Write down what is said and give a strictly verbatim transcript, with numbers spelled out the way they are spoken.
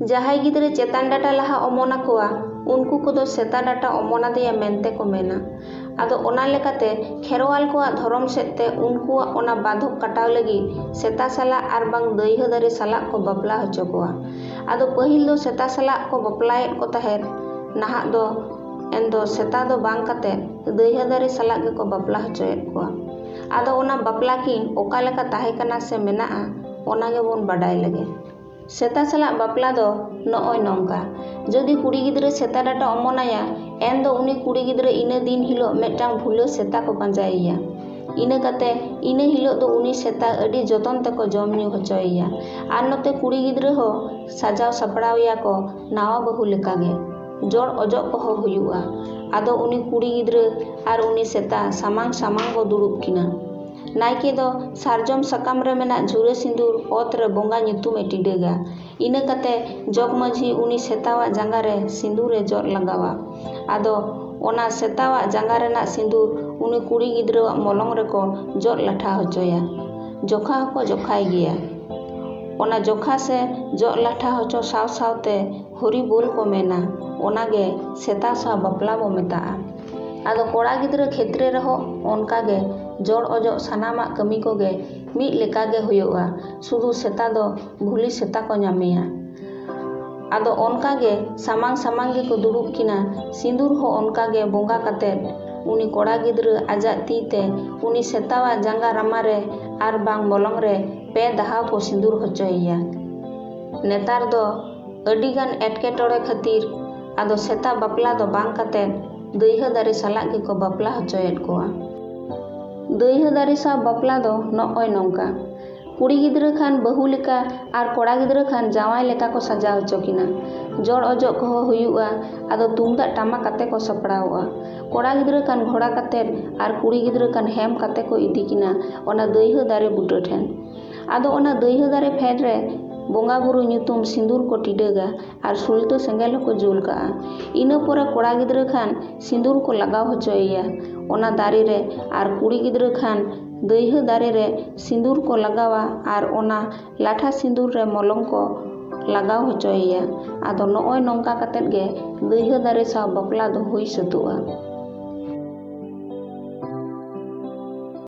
ᱡᱟᱦᱟᱸᱭ ᱜᱤᱫᱽᱨᱟᱹ ᱪᱮᱛᱟᱱ ᱰᱟᱴᱟ ᱞᱟᱦᱟ ᱚᱢᱚᱱ ᱟᱠᱚᱣᱟ, ᱩᱱᱠᱩ ᱠᱚᱫᱚ ᱥᱮᱛᱟ ᱰᱟᱴᱟ ᱚᱢᱚᱱ ᱟᱫᱮᱭᱟ ᱢᱮᱱᱛᱮ ᱠᱚ ᱢᱮᱱᱟ᱾ ᱟᱫᱚ ᱚᱱᱟ ᱞᱮᱠᱟᱛᱮ ᱠᱷᱮᱨᱣᱟᱞ ᱠᱚᱣᱟᱜ ᱫᱷᱚᱨᱚᱢ ᱥᱮᱫ ᱛᱮ ᱩᱱᱠᱩᱣᱟᱜ ᱚᱱᱟ ᱵᱟᱫᱷᱚᱠ ᱠᱟᱴᱟᱣ ᱞᱟᱹᱜᱤᱫ ᱥᱮᱛᱟ ᱥᱟᱞᱟᱜ ᱟᱨ ᱵᱟᱝ ᱫᱟᱹᱭᱦᱟᱹ ᱫᱟᱨᱮ ᱥᱟᱞᱟᱜ ᱠᱚ ᱵᱟᱯᱞᱟ ᱦᱚᱪᱚ ᱠᱚᱣᱟ᱾ ᱟᱫᱚ ᱯᱟᱹᱦᱤᱞ ᱫᱚ ᱥᱮᱛᱟ ᱥᱟᱞᱟᱜ ᱠᱚ ᱵᱟᱯᱞᱟᱭᱮᱫ ᱠᱚ ᱛᱟᱦᱮᱸᱫ, ᱱᱟᱦᱟᱜ ᱫᱚ ᱮᱱᱫᱚ ᱥᱮᱛᱟ ᱫᱚ ᱵᱟᱝ ᱠᱟᱛᱮ ᱫᱟᱹᱭᱦᱟᱹ ᱫᱟᱨᱮ ᱥᱟᱞᱟᱜ ᱜᱮᱠᱚ ᱵᱟᱯᱞᱟ ᱦᱚᱪᱚᱭᱮᱫ ᱠᱚᱣᱟ᱾ ᱟᱫᱚ ᱚᱱᱟ ᱵᱟᱯᱞᱟ ᱠᱤᱱ ᱚᱠᱟ ᱞᱮᱠᱟ ᱛᱟᱦᱮᱸ ᱠᱟᱱᱟ ᱥᱮ ᱢᱮᱱᱟᱜᱼᱟ, ᱚᱱᱟ ᱜᱮᱵᱚᱱ ᱵᱟᱰᱟᱭ ᱞᱮᱜᱮ᱾ ᱥᱮᱛᱟ ᱥᱟᱞᱟᱜ ᱵᱟᱯᱞᱟ ᱫᱚ ᱱᱚᱜᱼᱚᱭ ᱱᱚᱝᱠᱟ᱾ ᱡᱩᱫᱤ ᱠᱩᱲᱤ ᱜᱤᱫᱽᱨᱟᱹ ᱥᱮᱛᱟ ᱰᱟᱴᱟ ᱚᱢᱚᱱᱟᱭᱟ, ᱮᱱ ᱫᱚ ᱩᱱᱤ ᱠᱩᱲᱤ ᱜᱤᱫᱽᱨᱟᱹ ᱤᱱᱟᱹ ᱫᱤᱱ ᱦᱤᱞᱳᱜ ᱢᱤᱫᱴᱟᱝ ᱵᱷᱩᱞᱟᱹ ᱥᱮᱛᱟ ᱠᱚ ᱯᱟᱸᱡᱟᱭᱮᱭᱟ᱾ ᱤᱱᱟᱹ ᱠᱟᱛᱮ ᱤᱱᱟᱹ ᱦᱤᱞᱳᱜ ᱫᱚ ᱩᱱᱤ ᱥᱮᱛᱟ ᱟᱹᱰᱤ ᱡᱚᱛᱚᱱ ᱛᱮᱠᱚ ᱡᱚᱢ ᱧᱩ ᱦᱚᱪᱚᱭᱮᱭᱟ᱾ ᱟᱨ ᱱᱚᱛᱮ ᱠᱩᱲᱤ ᱜᱤᱫᱽᱨᱟᱹ ᱦᱚᱸ ᱥᱟᱡᱟᱣ ᱥᱟᱯᱲᱟᱣ ᱮᱭᱟ ᱠᱚ ᱱᱟᱣᱟ ᱵᱟᱹᱦᱩ ᱞᱮᱠᱟᱜᱮ᱾ ᱡᱚᱲ ᱚᱡᱚᱜ ᱠᱚᱦᱚᱸ ᱦᱩᱭᱩᱜᱼᱟ᱾ ᱟᱫᱚ ᱩᱱᱤ ᱠᱩᱲᱤ ᱜᱤᱫᱽᱨᱟᱹ ᱟᱨ ᱩᱱᱤ ᱥᱮᱛᱟ ᱥᱟᱢᱟᱝ ᱥᱟᱢᱟᱝ ᱠᱚ ᱫᱩᱲᱩᱵ ᱠᱤᱱᱟ᱾ ᱱᱟᱭᱠᱮ ᱫᱚ ᱥᱟᱨᱡᱚᱢ ᱥᱟᱠᱟᱢ ᱨᱮ ᱢᱮᱱᱟᱜ ᱡᱷᱩᱨᱟᱹ ᱥᱤᱸᱫᱩᱨ ᱚᱛ ᱨᱮ ᱵᱚᱸᱜᱟ ᱧᱩᱛᱩᱢᱮ ᱴᱤᱰᱟᱹᱜᱟ᱾ ᱤᱱᱟᱹ ᱠᱟᱛᱮ ᱡᱚᱜᱽ ᱢᱟᱹᱡᱷᱤ ᱩᱱᱤ ᱥᱮᱛᱟᱣᱟᱜ ᱡᱟᱸᱜᱟ ᱨᱮ ᱥᱤᱸᱫᱩᱨᱮ ᱡᱚᱫ ᱞᱟᱜᱟᱣᱟ᱾ ᱟᱫᱚ ᱚᱱᱟ ᱥᱮᱛᱟᱣᱟᱜ ᱡᱟᱸᱜᱟ ᱨᱮᱱᱟᱜ ᱥᱤᱸᱫᱩᱨ ᱩᱱᱤ ᱠᱩᱲᱤ ᱜᱤᱫᱽᱨᱟᱹᱣᱟᱜ ᱢᱚᱞᱚᱝ ᱨᱮᱠᱚ ᱡᱚᱫ ᱞᱟᱴᱷᱟ ᱦᱚᱪᱚᱭᱟ᱾ ᱡᱚᱠᱷᱟ ᱦᱚᱸᱠᱚ ᱡᱚᱠᱷᱟᱭ ᱜᱮᱭᱟ᱾ ᱚᱱᱟ ᱡᱚᱠᱷᱟ ᱥᱮ ᱡᱚᱜ ᱞᱟᱴᱷᱟ ᱦᱚᱪᱚ ᱥᱟᱶ ᱥᱟᱶᱛᱮ ᱦᱚᱨᱤ ᱵᱳᱞ ᱠᱚ ᱢᱮᱱᱟ᱾ ᱚᱱᱟᱜᱮ ᱥᱮᱛᱟ ᱥᱟᱶ ᱵᱟᱯᱞᱟ ᱵᱚ ᱢᱮᱛᱟᱜᱼᱟ᱾ ᱟᱫᱚ ᱠᱚᱲᱟ ᱜᱤᱫᱽᱨᱟᱹ ᱠᱷᱮᱛᱨᱮ ᱨᱮᱦᱚᱸ ᱚᱱᱠᱟᱜᱮ ᱡᱚᱲ ᱚᱡᱚᱜ ᱥᱟᱱᱟᱢᱟᱜ ᱠᱟᱹᱢᱤ ᱠᱚᱜᱮ ᱢᱤᱫ ᱞᱮᱠᱟᱜᱮ ᱦᱩᱭᱩᱜᱼᱟ᱾ ᱥᱩᱫᱷᱩ ᱥᱮᱛᱟ ᱫᱚ ᱵᱷᱩᱞᱤ ᱥᱮᱛᱟ ᱠᱚ ᱧᱟᱢᱮᱭᱟ᱾ ᱟᱫᱚ ᱚᱱᱠᱟᱜᱮ ᱥᱟᱢᱟᱝ ᱥᱟᱢᱟᱝ ᱜᱮᱠᱚ ᱫᱩᱲᱩᱵ ᱠᱤᱱᱟ᱾ ᱥᱤᱸᱫᱩᱨ ᱦᱚᱸ ᱚᱱᱠᱟᱜᱮ ᱵᱚᱸᱜᱟ ᱠᱟᱛᱮᱫ ᱩᱱᱤ ᱠᱚᱲᱟ ᱜᱤᱫᱽᱨᱟᱹ ᱟᱡᱟᱜ ᱛᱤ ᱛᱮ ᱩᱱᱤ ᱥᱮᱛᱟᱣᱟᱜ ᱡᱟᱸᱜᱟ ᱨᱟᱢᱟ ᱨᱮ ᱟᱨ ᱵᱟᱝ ᱢᱚᱞᱚᱝ ᱨᱮ ᱯᱮ ᱫᱟᱦᱟᱣ ᱠᱚ ᱥᱤᱸᱫᱩᱨ ᱦᱚᱪᱚᱭᱮᱭᱟ᱾ ᱱᱮᱛᱟᱨ ᱫᱚ ᱟᱹᱰᱤᱜᱟᱱ ᱮᱴᱠᱮᱴᱚᱬᱮ ᱠᱷᱟᱹᱛᱤᱨ ᱟᱫᱚ ᱥᱮᱛᱟ ᱵᱟᱯᱞᱟ ᱫᱚ ᱵᱟᱝ ᱠᱟᱛᱮᱫ ᱫᱟᱹᱭᱦᱟᱹ ᱫᱟᱨᱮ ᱥᱟᱞᱟᱜ ᱜᱮᱠᱚ ᱵᱟᱯᱞᱟ ᱦᱚᱪᱚᱭᱮᱫ ᱠᱚᱣᱟ᱾ ᱫᱟᱹᱭᱦᱟᱹ ᱫᱟᱨᱮ ᱥᱟᱶ ᱵᱟᱯᱞᱟ ᱫᱚ ᱱᱚᱜᱼᱚᱭ ᱱᱚᱝᱠᱟ᱾ ᱠᱩᱲᱤ ᱜᱤᱫᱽᱨᱟᱹ ᱠᱷᱟᱱ ᱵᱟᱹᱦᱩ ᱞᱮᱠᱟ ᱟᱨ ᱠᱚᱲᱟ ᱜᱤᱫᱽᱨᱟᱹ ᱠᱷᱟᱱ ᱡᱟᱶᱟᱭ ᱞᱮᱠᱟ ᱠᱚ ᱥᱟᱡᱟᱣ ᱦᱚᱪᱚ ᱠᱤᱱᱟ᱾ ᱡᱚᱲ ᱚᱡᱚᱜ ᱠᱚᱦᱚᱸ ᱦᱩᱭᱩᱜᱼᱟ᱾ ᱟᱫᱚ ᱛᱩᱢᱫᱟᱜ ᱴᱟᱢᱟᱠ ᱠᱟᱛᱮ ᱠᱚ ᱥᱟᱯᱲᱟᱣᱚᱜᱼᱟ᱾ ᱠᱚᱲᱟ ᱜᱤᱫᱽᱨᱟᱹ ᱠᱷᱟᱱ ᱜᱷᱚᱲᱟ ᱠᱟᱛᱮ ᱟᱨ ᱠᱩᱲᱤ ᱜᱤᱫᱽᱨᱟᱹ ᱠᱷᱟᱱ ᱦᱮᱢ ᱠᱟᱛᱮ ᱠᱚ ᱤᱫᱤ ᱠᱤᱱᱟ ᱚᱱᱟ ᱫᱟᱹᱭᱦᱟᱹ ᱫᱟᱨᱮ ᱵᱩᱴᱟᱹ ᱴᱷᱮᱱ᱾ ᱟᱫᱚ ᱚᱱᱟ ᱫᱟᱹᱭᱦᱟᱹ ᱫᱟᱨᱮ ᱯᱷᱮᱰ ᱨᱮ ᱵᱚᱸᱜᱟ ᱵᱩᱨᱩ ᱧᱩᱛᱩᱢ ᱥᱤᱸᱫᱩᱨ ᱠᱚ ᱴᱤᱰᱟᱹᱜᱟ ᱟᱨ ᱥᱩᱞᱛᱟᱹ ᱥᱮᱸᱜᱮᱞ ᱦᱚᱸᱠᱚ ᱡᱩᱞ ᱠᱟᱜᱼᱟ᱾ ᱤᱱᱟᱹ ᱯᱚᱨᱮ ᱠᱚᱲᱟ ᱜᱤᱫᱽᱨᱟᱹ ᱠᱷᱟᱱ ᱥᱤᱸᱫᱩᱨ ᱠᱚ ᱞᱟᱜᱟᱣ ᱦᱚᱪᱚᱭᱮᱭᱟ ᱚᱱᱟ ᱫᱟᱨᱮ ᱨᱮ, ᱟᱨ ᱠᱩᱲᱤ ᱜᱤᱫᱽᱨᱟᱹ ᱠᱷᱟᱱ ᱫᱟᱹᱭᱦᱟᱹ ᱫᱟᱨᱮ ᱨᱮ ᱥᱤᱸᱫᱩᱨ ᱠᱚ ᱞᱟᱜᱟᱣᱟ ᱟᱨ ᱚᱱᱟ ᱞᱟᱴᱷᱟ ᱥᱤᱸᱫᱩᱨ ᱨᱮ ᱢᱚᱞᱚᱝ ᱠᱚ ᱞᱟᱜᱟᱣ ᱦᱚᱪᱚᱭᱮᱭᱟ᱾ ᱟᱫᱚ ᱱᱚᱜᱼᱚᱭ ᱱᱚᱝᱠᱟ ᱠᱟᱛᱮᱫ ᱜᱮ ᱫᱟᱹᱭᱦᱟᱹ ᱫᱟᱨᱮ ᱥᱟᱶ ᱵᱟᱯᱞᱟ ᱫᱚ ᱦᱩᱭ ᱥᱟᱹᱛᱚᱜᱼᱟ᱾